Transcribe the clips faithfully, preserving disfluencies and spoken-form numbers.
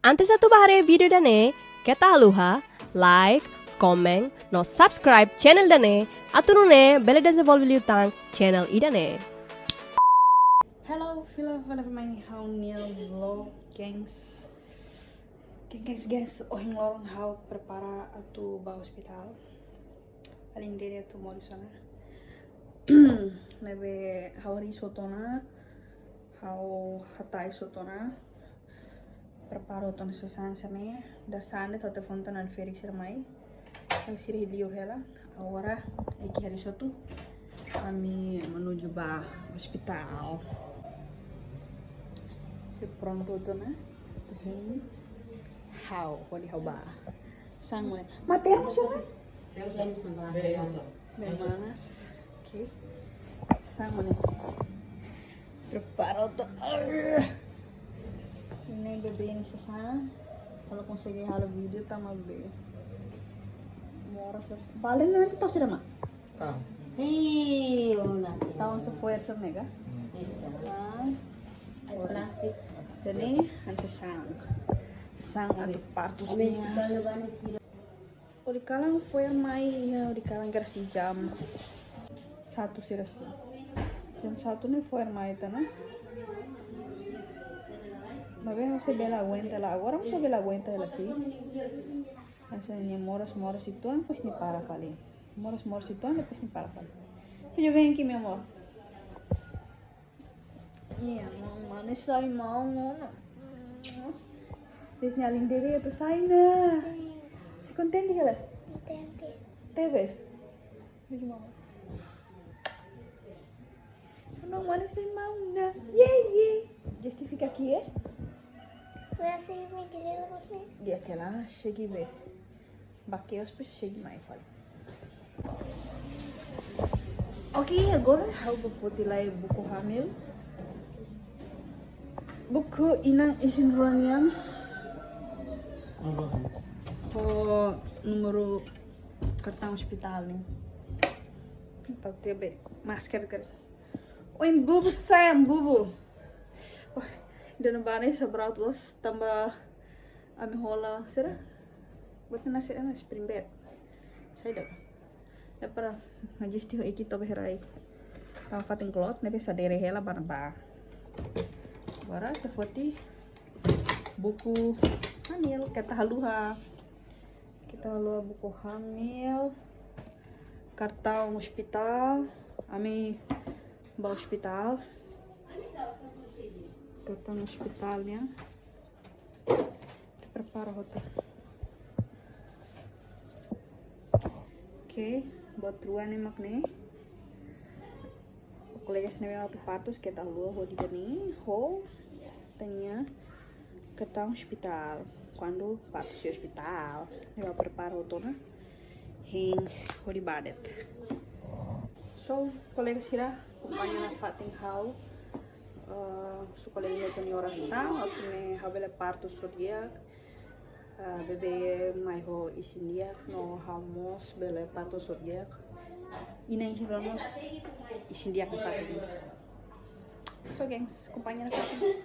Antes atu bá haree vídeo ida-ne'e, keta haluha like, komen, no subscribe channel ida-ne'e, atu nune'e bele dezenvolve liután channel ida-ne'e. Hello, fila fila mai ha'u-nia vlog, gengs. Gengs, gengs, ohin loron ha'u prepara atu bá ospitál. Alin dere atu moris ona. Ne'ebé ha'u harii hotu ona, ha'u hatais hotu ona. Prepara hotu ona sasán sira-ne'e, dadeer-saan ne'e ha'u telefone tiha ona Felix sira mai. Ha'u sira liur hela, agora eki harii hotu. Ami menuju bá ospitál. Se prontu hotu ona, atu hein ha'u, hodi ha'u bá. Sasán ne'e. Materno sira-ne'e? Bem manas. Oke. Sasán ne'e. Prepara hotu. Ne'e bebé nia sasán. Kalau konsege halo vídeo tama bebé. Moras. Bale nanti tau sira mai. Ah. Hei, ona. Tau hanesan fo'er sira-ne'e ka? Bisa. Ah. Ai plástiku. Jadi, hanesan sasán. Sasán atu partu sira-ne'e. Hodi kalan fo'er mai, ya, hodi kalan kedas jam satu sira sin. Jam satu ne'e fo'er mai tiha ona. Maibé ha'u sei bele aguenta hela, agora ha'u sei bele aguenta hela sin. Hanesan nia moras, moras uitoan, depois nia para fali. Moras, moras uitoan, depois nia para fali. Tuyo ven aquí, mi amor. Nia maun manis sai maun ona. Depois nia alin dere atu sai ona. Sim. Sei kontente ka lae? Kontente. Tebes. Beijo, mamãe. Maun manis sai maun ona. Yay, yay. Justifika aqui, é? Vai ser Miguel Rossi. Dia que lá, chegue bem. Bakios pe segi mai fali. Oke, agora ha'u bá foti lai buku hamil. Buku inan isin-rua nian. Ho númeru kartaun ospitál nian. Entaun, tebe masker kare. Oin bubu sayang, bubu. Oh, dona bane sabra los tanba ami hola sira. Buat na sira na spring bed. Saida. Ne'e para majisti ho eki tobe herai. Tau fatin klot, ne'ebé sadere hela bá ne'ebá. Agora ita foti buku hamil, keta haluha. Keta haluha buku hamil. Kartaun ospitál, ami bá ospitál. Kartaun ospitál nian. Ita prepara hotu. Oke, buat rua ne'e mak ne'e. Kolega sira-ne'e atu partus keta haluha hodi dani ho ita-nia kartaun ospitál. Kuandu partus iha ospitál, ne'e bá prepara hotu ona. Hein hodi bá de'it. So, kolega sira, akompaña nafatin ha'u. Eh, husu kolega nia orasaun, atu nune'e ha'u bele partus ho di'ak. Eh, bebé mai ho isin di'ak, no ha'u mós bele partus ho di'ak. Inan isin-rua mós isin di'ak nafatin. So, gengs, akompaña nafatin.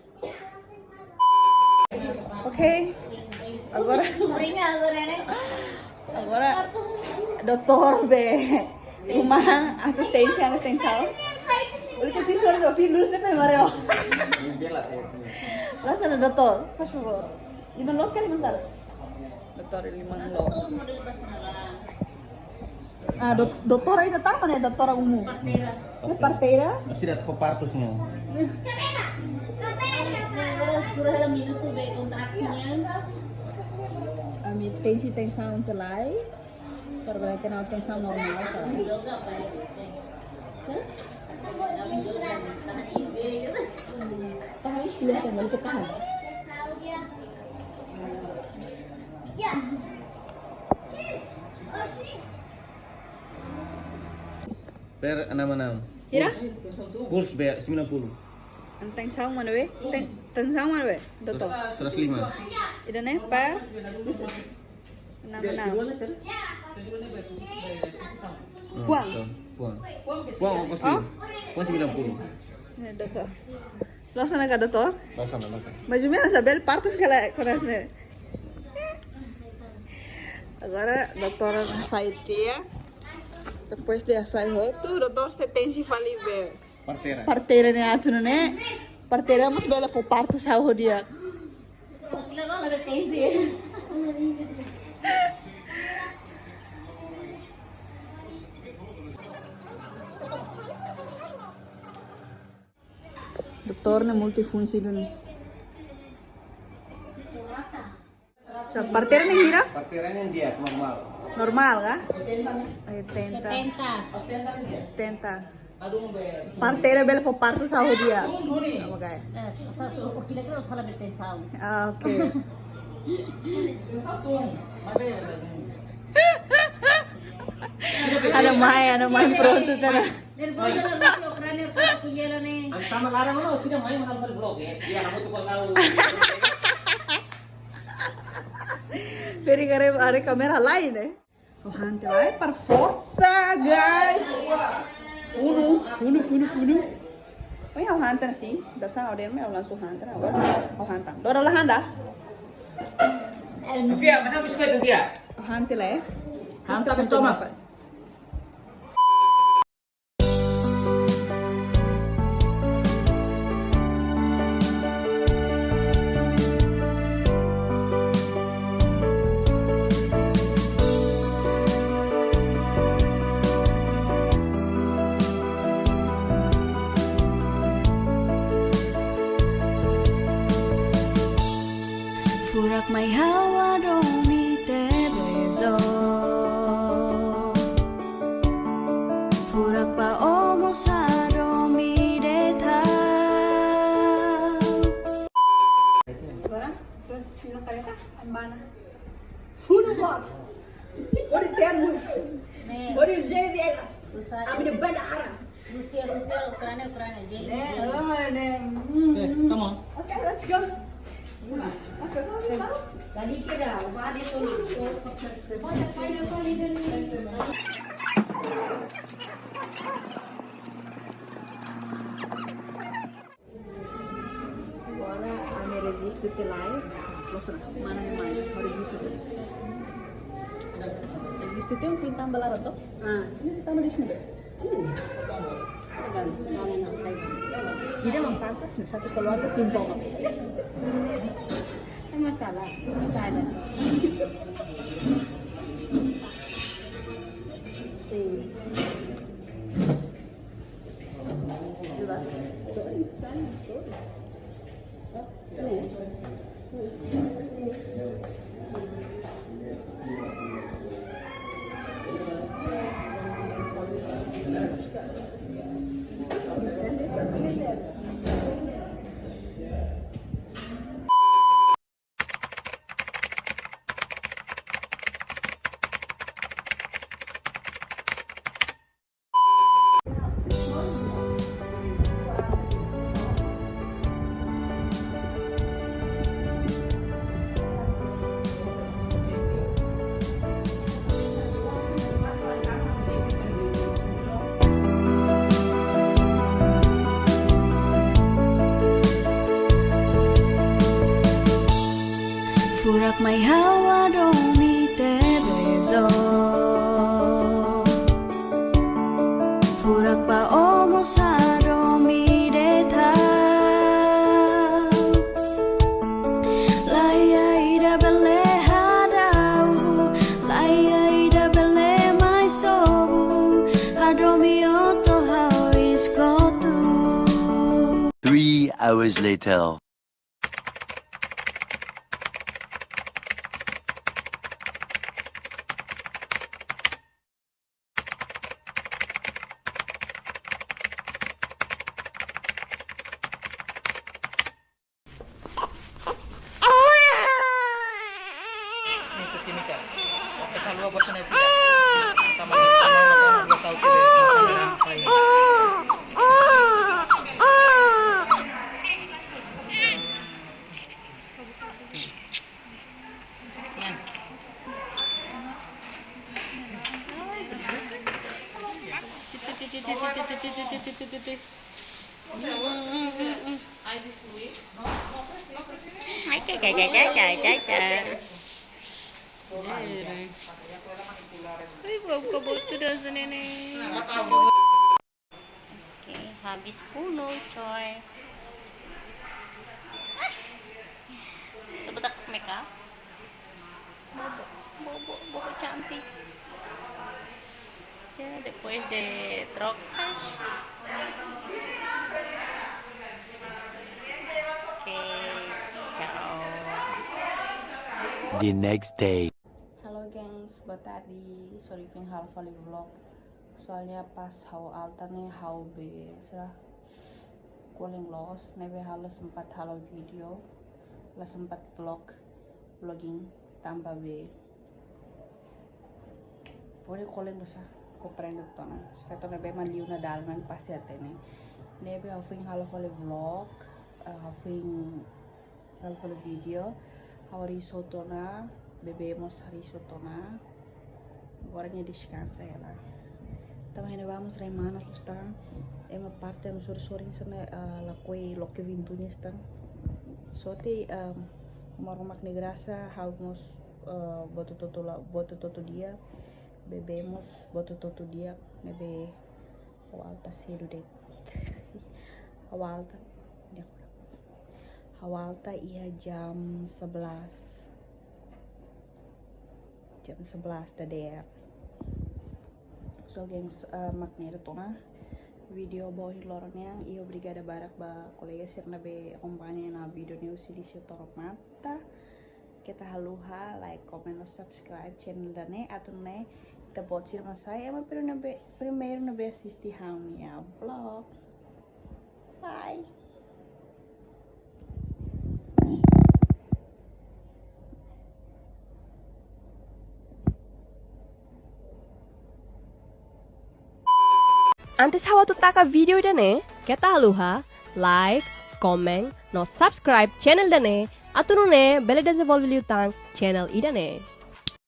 Oke. Agora. Sobrinha agora, né? Agora doutór be uma atu tensi, atu tensaun. Olha que tem soro do filho, você tem amarelo. Lá está o doutór, por favor. Lima loke, lima loke. Doutór, lima loke. Ah, dou-, doutora ainda tá, mané? Doutora Umu. Parteira. É parteira? Sira atu fó partus nian. Agora sura hela minutu be kontraksinya. Ami tensi tensaun tiha lai. Para bele tenau tensaun normál tiha lai. Tahan, sudah ada balik ke tahan. Per enam enam. Hira? Pulse be sembilan puluh. Tensaun mana be? Ten-, tensaun mana be? Doutór. Seratus lima. Ida-ne'e per enam enam. Fuan. Fuan. Fuan, ongkos. Oh? Fuan sembilan puluh. Ne'e, doutór. Loos ona ka, doutór? Loos ona, loos ona. Mais ou menus, Isabel, partus kala konas ne'e. Agora, doutór sai tiha. Depois de sai hotu, doutór sei tenke fali be. Parteira. Parteira ne'e atu nune'e. Parteira mós bele fó partus ha'u ho di'ak. Doutór ne'e multifungsi duni. Sa parteira ne'e hira? Parteira ne'e di'ak, normál. Normál ka? Oitenta. Setenta. Parteira bele fó partus ha'u ho di'ak. Oke. Eh, sa, sa, o kira-kira fala bele tensaun. Ah, oke. Ha'u mai, ha'u mai prontu tiha ona. Nervoza la, Rusia, Ukraina, Rusia, kuliah la ne'e. Entaun laran mano, sida mai mahal fali vlog, eh. Iya, kamu tuh kalau tahu. Very kare, are kamera lain, eh. Ha'u han tiha lai, para forsa, guys. Funu, funu, funu, funu. Oi, ha'u han tiha ona sin. Dasar ha'u dehan mai, ha'u langsung han tiha ona. Agora, ha'u han tiha ona. Dora la han ida. Sofia, mana biskuit, Sofia? Ha'u han tiha lai, eh. Han tiha ona, toma. Furak mai ha'u hadomi ita-boot. Furak ba o mós hadomi de'it. Agora, terus fila kareta, ambana. Funu boot. Hodi termus. Ne'e. Hodi J Vegas. Susah. Ami de banda hara. Rusia, Rusia, Ukraina, Ukraina, J V. Ne'e, oh, ne'e. Mm, eh, mm. Come on. Okay, let's go. Okay, okay, okay. Tadi kira, ubah dia tu. Agora, ami rejistu tiha lai. Mostra, mana ne'e mai, rejistu tiha. Rejistu tiha, um fim também lá, tô? Ah, ne'e tama di sini, be. Hmm. Ida mak pantas, ne'e satu keluarga tin tomak. Não é masalah, saja. Sim. Sorry, sorry, sorry. Furak mai ha'u hadomi ita-boot. Furak ba o mós hadomi de'it. Laiha ida bele hadau, laiha ida bele mai sobu, hadomi o to'o ha'u iskotu. Three hours later. Ca, ca, ca, ca, ca, ca. Ui, buka-buka botu dansa nenek. Oke, habis penuh, coy. Coba tak make up. Bobo, bobo, bobo cantik. Ya, depois de trokas. Oke, ciao. The next day. Halo, gengs, boa tarde. Sorry, foin halo fali vlog. Soalnya pas ha'u alta ne'e, ha'u be, sira, kolen loos, ne'ebé ha'u la sempat halo video, la sempat vlog, vlogging, tanba be pode kolen dosa, komprende tiha ona. Feto ne'ebé mak liu ona dalan pasti hatene. Ne'ebé ha'u foin halo fali vlog, eh, ha'u foin halo fali video, ha'u hariis hotu ona, bebé mós hariis hotu ona. Agora nia deskansa hela. Tanba iha ne'ebá mós rai manas loos tan, ema parte no sorin-sorin sira ne'e, ah, lakohi loke vintunias tan. Sorte, ah, Maromak nia grasa, ha'u mós, ah, boot hotu-hotu la, boot hotu-hotu di'ak, bebé mós boot hotu-hotu di'ak, ne'ebé ha'u alta sedu de'it. Ha'u alta, di'ak. Ha'u alta iha jam sebelas. Jam sebelas dadeer. So, gengs, eh, mak ne'e de'it ona video ba ohin loron nian, i obrigada barak ba kolega sira ne'ebé akompaña ona video ne'e husi inísiu to'o matan. Keta haluha like, comment, no subscribe channel ida-ne'e, atu nune'e ita-boot sira mak sai ema primeiru ne'ebé, primeiru ne'ebé asiste ha'u-nia vlog. Bye. Antes ha'u atu taka video ida-ne'e, keta haluha like, comment, no subscribe channel ida-ne'e, atu nune'e bele dezenvolve liután channel ida-ne'e.